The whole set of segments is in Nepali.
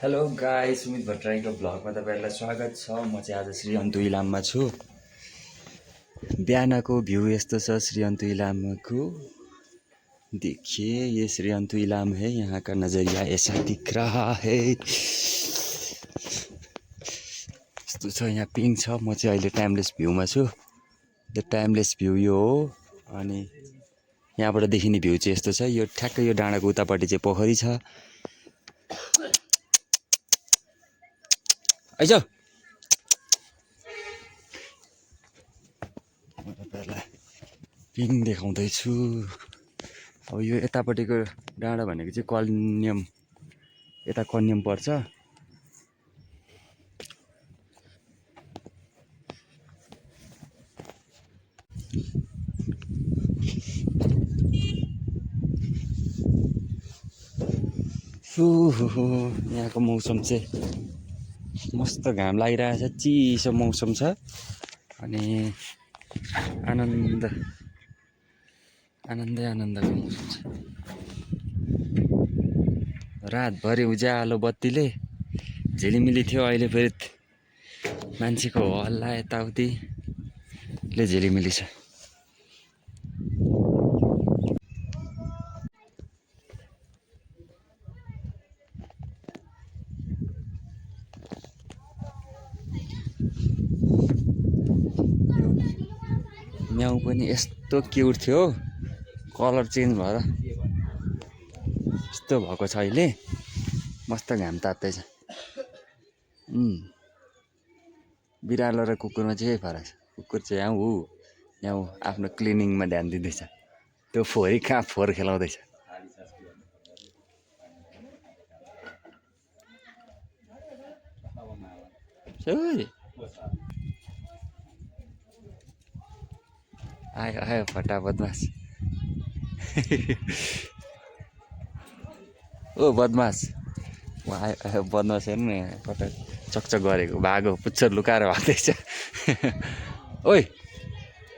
हेलो गाइस, सुमित भट्टराईको भ्लगमा तपाईहरुलाई स्वागत छ। म चाहिँ आज श्री अन्तु इलाममा छु। बिहानको भ्यू यस्तो छ श्री अन्तु इलामको। देखिए ये श्री अन्तु इलाम है, यहाँ का नजरिया ऐसा दिख रहा है। यस्तो छ, यहाँ पिङ छ। म चाहिँ अहिले टाइमलेस भ्यूमा छु। यो टाइमलेस भ्यू यो हो। अनि यहाँबाट देखिने भ्यू चाहिँ यस्तो छ। यो ठ्याक्कै यो डाँडाको उतापट्टि चाहिँ पोखरी छ। आइज पिङ देखाउँदैछु। अब यो यतापट्टिको डाँडा भनेको चाहिँ कन्यम, यता कन्यम पर्छ। यहाँको मौसम चाहिँ मस्त, घाम लागिरहेछ, चिसो मौसम छ। अनि आनन्दको मौसम छ। रातभरि उज्यालो बत्तीले झिलिमिली थियो, अहिले फेरि मान्छेको हल्ला यताउतिले झिलिमिली छ। म्याउ पनि यस्तो क्युट थियो, कलर चेन्ज भएर यस्तो भएको छ। अहिले मस्त घाम ताप्दैछ। बिरालो र कुकुरमा चाहिँ यही फरक छ। कुकुर चाहिँ यहाँ आफ्नो क्लिनिङमा ध्यान दिँदैछ। त्यो फोहोरी कहाँ फोहोर खेलाउँदैछ। आयो फटा बदमास। ओ बदमास, आयो बदमास। हेर्नु न, कता चकचक गरेको, भागो, पुच्छर लुकाएर भाग्दैछ। ओइ,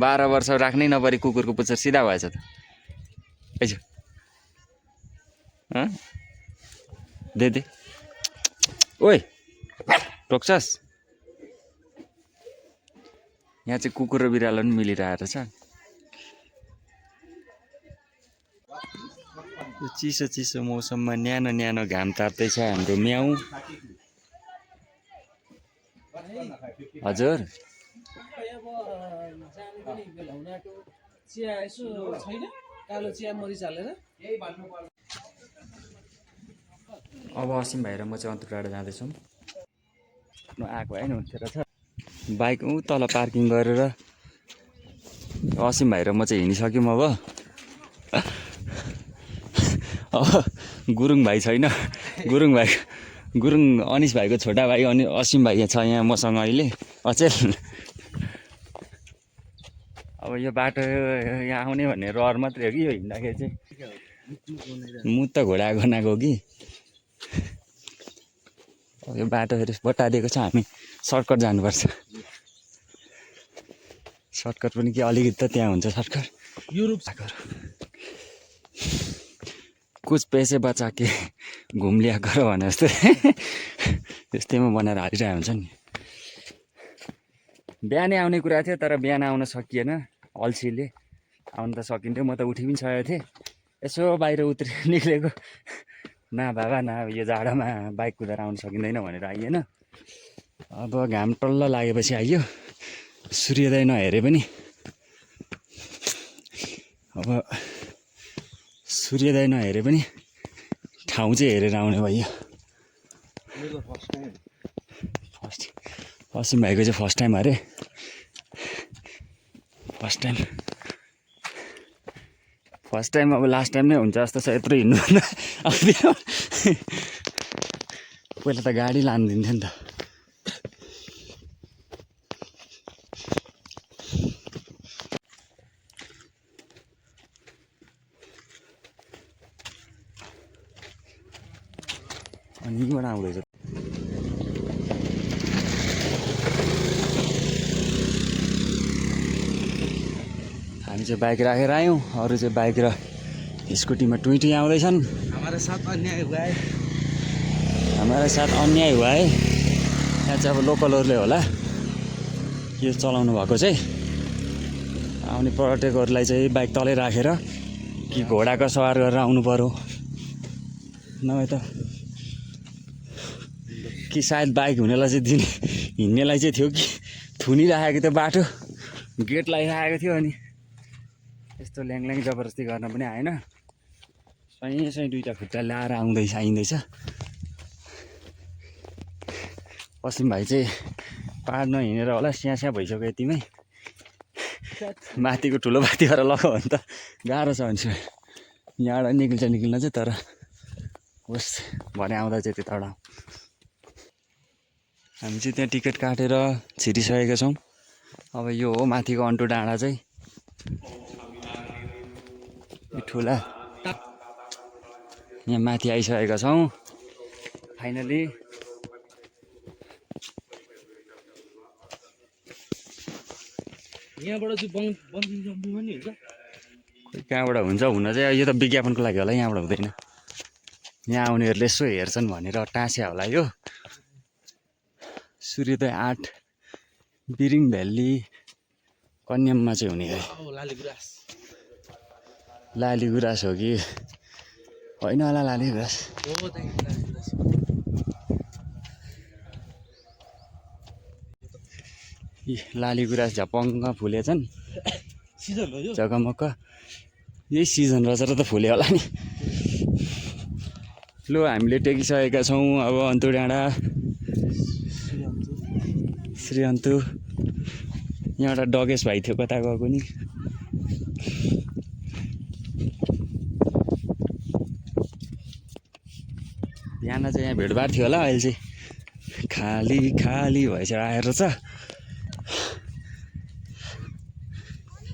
12 वर्ष राख्नै नपरी कुकुरको पुच्छर सिधा भएछ त। आइज दे। ओइ, टोक्छस्। यहाँ चाहिँ कुकुर र बिरालो पनि मिलिरहेको छ। यो चिसो मौसममा न्यानो घाम ताप्दैछ हाम्रो म्याउ। हजुर, अब असिम भाइ र म चाहिँ अन्तुडाँडा जाँदैछौँ। आएको होइन हुन्थ्यो रहेछ। बाइक तल पार्किङ गरेर असिम भाइ र म चाहिँ हिँडिसक्यौँ। अब गुरुङ भाइ छैन। गुरुङ अनिस भाइको छोटा भाइ अनि असिम भाइ छ यहाँ मसँग अहिले अचेल। अब यो बाटो यहाँ आउने भन्ने रहर मात्रै हो कि यो हिँड्दाखेरि चाहिँ मुत त घोडा गनाएको कि। यो बाटो फेरि बटारिएको छ, हामी सर्टकट जानुपर्छ। सर्टकट पनि के अलिकति त त्यहाँ हुन्छ सर्टकट। कुछ पैसे बचा के घुम लिया करो भने जस्तै त्यस्तैमा बनाएर हालिरहेको हुन्छ नि। बिहानै आउने कुरा थियो, तर बिहान आउन सकिएन। अल्छीले आउनु त सकिन्थ्यो। म त उठि पनि सकेको थिएँ। यसो बाहिर निक्लेको, ना बाबा ना यो जाडोमा बाइक कुदाएर आउनु सकिँदैन भनेर आइएन। अब घाम टल्ल लागेपछि आइयो। सूर्योदय नहेरे पनि, अब सूर्योदय नहेरे पनि ठाउँ चाहिँ हेरेर आउने भयो। असिम भाइको चाहिँ फर्स्ट टाइम अरे। फर्स्ट टाइम अब लास्ट टाइम नै हुन्छ जस्तो छ। यत्रो हिँड्नु पहिला त गाडी लानु दिन्थ्यो नि त। अनि यहीँबाट आउँदैछ। हामी चाहिँ बाइक राखेर आयौँ, अरू चाहिँ बाइक र स्कुटीमा टुइटी आउँदैछन्। हाम्रो हमारे साथ अन्याय हुआ है। यहाँ चाहिँ अब लोकलहरूले होला यो चलाउनु भएको चाहिँ। आउने पर्यटकहरूलाई चाहिँ बाइक तलै राखेर कि घोडाको सवार गरेर आउनु पर्यो, नभए त कि सायद बाइक हुनेलाई चाहिँ दिने हिँड्नेलाई चाहिँ थियो कि थुनिराखेको त्यो बाटो गेट लगाइरहेको थियो। अनि यस्तो ल्याङल्याङ जबरजस्ती गर्न पनि आएन। सही दुईवटा खुट्टा ल्याएर आइँदैछ। पश्चिम भाइ चाहिँ पाहाड नहिँडेर होला स्यास्या भइसक्यो यतिमै। माथिको ठुलो बाती गरेर लगायो भने त गाह्रो छ भने यहाँबाट निक्लिन चाहिँ। तर होस् भने आउँदा चाहिँ त्यताबाट हामी चाहिँ त्यहाँ टिकट काटेर छिरिसकेका छौँ। अब यो हो माथिको अन्टु डाँडा चाहिँ ठुला। यहाँ माथि आइसकेका छौँ फाइनली। यहाँबाट चाहिँ बन्जिङ जम्पिङ पनि हुन्छ। खोइ कहाँबाट हुन्छ हुन चाहिँ यो त विज्ञापनको लागि होला, यहाँबाट हुँदैन। यहाँ आउनेहरूले यसो हेर्छन् भनेर टाँस्या होला यो। सूर्योदय 8 बिरिङ भ्याली कन्याममा चाहिँ हुने है। लाली गुराँस हो कि होइन होला लाली गुराँस। यी लाली गुराँस झपङ्ग फुलेछन् जगमग। यही सिजन रहेछ र त फुल्यो होला नि। लु हामीले टेकिसकेका छौँ अब अन्तु डाँडा श्रीअन्तु। यहाँबाट डगेश भाइ थियो कता गएको नि। बिहान चाहिँ यहाँ भेटभाट थियो होला, अहिले चाहिँ खाली खाली भइसकेर आएर छ।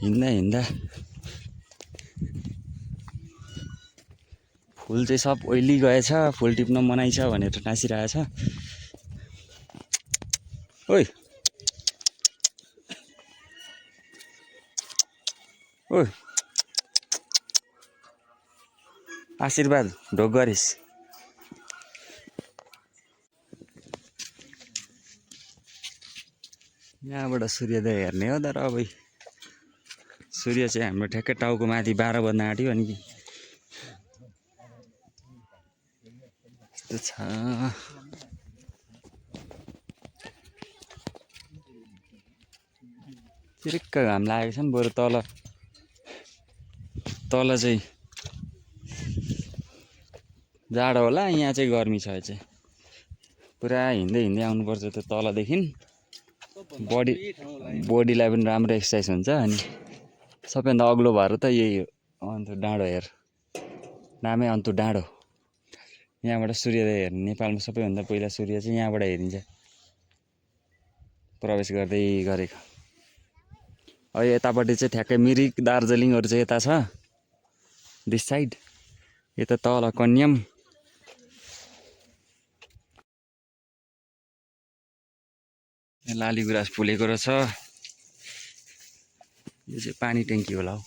हिँड्दा फुल चाहिँ सब ओइली गएछ, फुल टिप्न मनाइ छ भनेर टाँसिरहेछ। ओइ ओइ आशीर्वाद ढोक गरिस्। यहाँबाट सूर्योदय हेर्ने हो। तर अब सूर्य चाहिँ हाम्रो ठ्याक्कै टाउको माथि 12 बज्न आँट्यो। अनि यस्तो छ। चिरिक्क घाम लागेको छ नि। बरु तल चाहिँ जाडो होला, यहाँ चाहिँ गर्मी छ। चाहिँ पुरा हिँड्दै आउनुपर्छ त्यो तलदेखि। बडीलाई पनि राम्रो एक्सर्साइज हुन्छ। अनि सबैभन्दा अग्लो भएर त यही हो अन्तु डाँडो। हेर नामै अन्तु डाँडो। यहाँबाट सूर्योदय हेर्ने नेपालमा सबैभन्दा पहिला सूर्य चाहिँ यहाँबाट हेरिन्छ प्रवेश गर्दै गरेको। अब यतापट्टि चाहिँ ठ्याक्कै मिरिक दार्जिलिङहरू चाहिँ यता छ दिस साइड। यता तल कन्याम। लाली गुराँस फुलेको रहेछ। यो चाहिँ पानी ट्याङ्की होला हौ।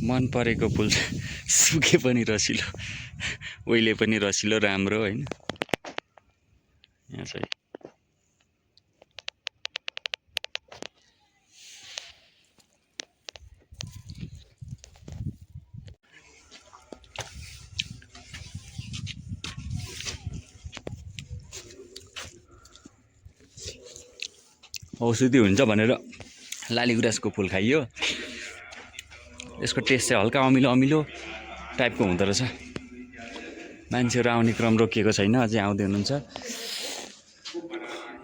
मन परेको फुल सुके पनि रसिलो, ओइले पनि रसिलो, राम्रो होइन। यहाँ चाहिँ औषधि हुन्छ भनेर लाली गुराँसको फुल खाइयो। यसको टेस्ट चाहिँ हल्का अमिलो टाइपको हुँदो रहेछ। मान्छेहरू आउने क्रम रोकिएको छैन, अझै आउँदै हुनुहुन्छ।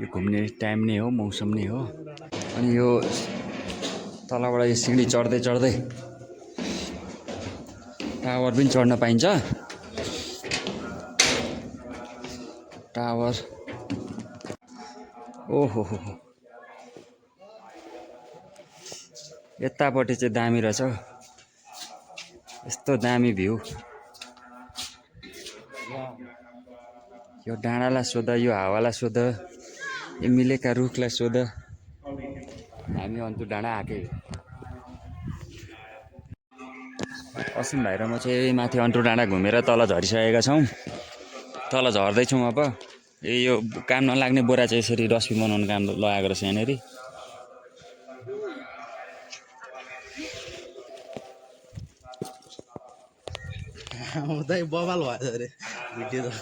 यो घुम्ने टाइम नै हो, मौसम नै हो। अनि यो तलबाट यो सिँढी चढ्दै टावर पनि चढ्न पाइन्छ। टावर ओहो हो यतापट्टि चाहिँ दामी रहेछ। यस्तो दामी भ्यू। यो डाँडालाई सोध, यो हावालाई सोध, यो मिलेका रुखलाई सोध। हामी अन्तु डाँडा आएकै। असिम भाइ र म चाहिँ माथि अन्टु डाँडा घुमेर तल झरिसकेका छौँ। तल झर्दैछौँ अब। यो काम नलाग्ने बोरा चाहिँ यसरी डस्टबिन बनाउनु काम लगाएको रहेछ यहाँनिर। आउँदै बवाल भयो अरे भिडियो त।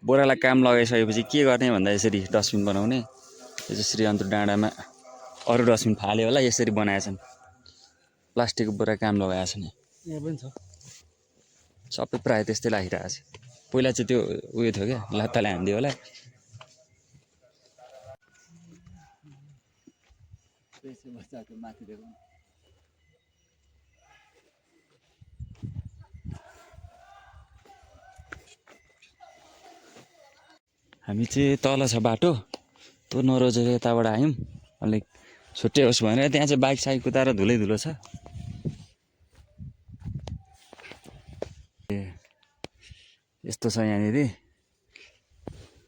बोरालाई काम लगाइसकेपछि के गर्ने भन्दा यसरी डस्टबिन बनाउने। यो चाहिँ श्री अन्टु डाँडामा अरू डस्टबिन फाल्यो होला यसरी बनाएछन्। प्लास्टिकको बोरा काम लगाएछन्। यहाँ पनि छ। सबै प्रायः त्यस्तै लागिरहेको छ। पहिला चाहिँ त्यो उयो थियो क्या लात्ताले हान्दियो होला। हामी चाहिँ तल छ बाटो त्यो नरोजेर यताबाट आयौँ। अलिक छुट्टै होस् भनेर त्यहाँ चाहिँ बाइक साइक कुदाएर धुलै धुलो छ। यस्तो छ यहाँनिर।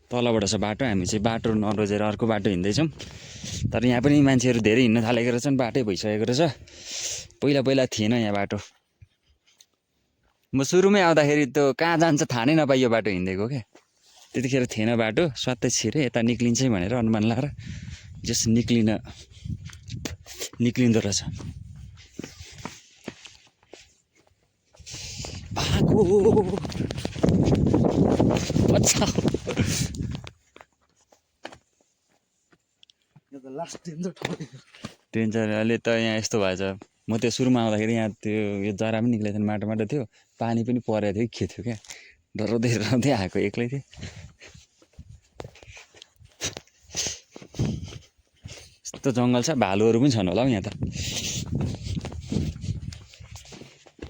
तलबाट छ बाटो। हामी चाहिँ बाटो नरोजेर अर्को बाटो हिँड्दैछौँ। तर यहाँ पनि मान्छेहरू धेरै हिँड्न थालेको रहेछन्। बाटै भइसकेको रहेछ। पहिला पहिला थिएन यहाँ बाटो। म सुरुमै आउँदाखेरि त्यो कहाँ जान्छ थाहा नै नपाइयो बाटो हिँडेको क्या। त्यतिखेर थिएन बाटो। स्वात्तै छिरे यता निक्लिन्छ भनेर अनुमान लगाएर जस निक्लिँदो रहेछ। भागो बचाऊ। यो त लास्ट डेन्जर ठाउँ। डेन्जर अहिले त यहाँ यस्तो भएछ। म त्यो सुरुमा आउँदाखेरि यहाँ त्यो यो जरा पनि निक्लेको थिएन। माटो माटो थियो। पानी पनि परेको थियो के थियो क्या। डराउँदै आएको एक्लै थिएँ। यस्तो जङ्गल छ। भालुहरू पनि छन् होला हौ यहाँ त।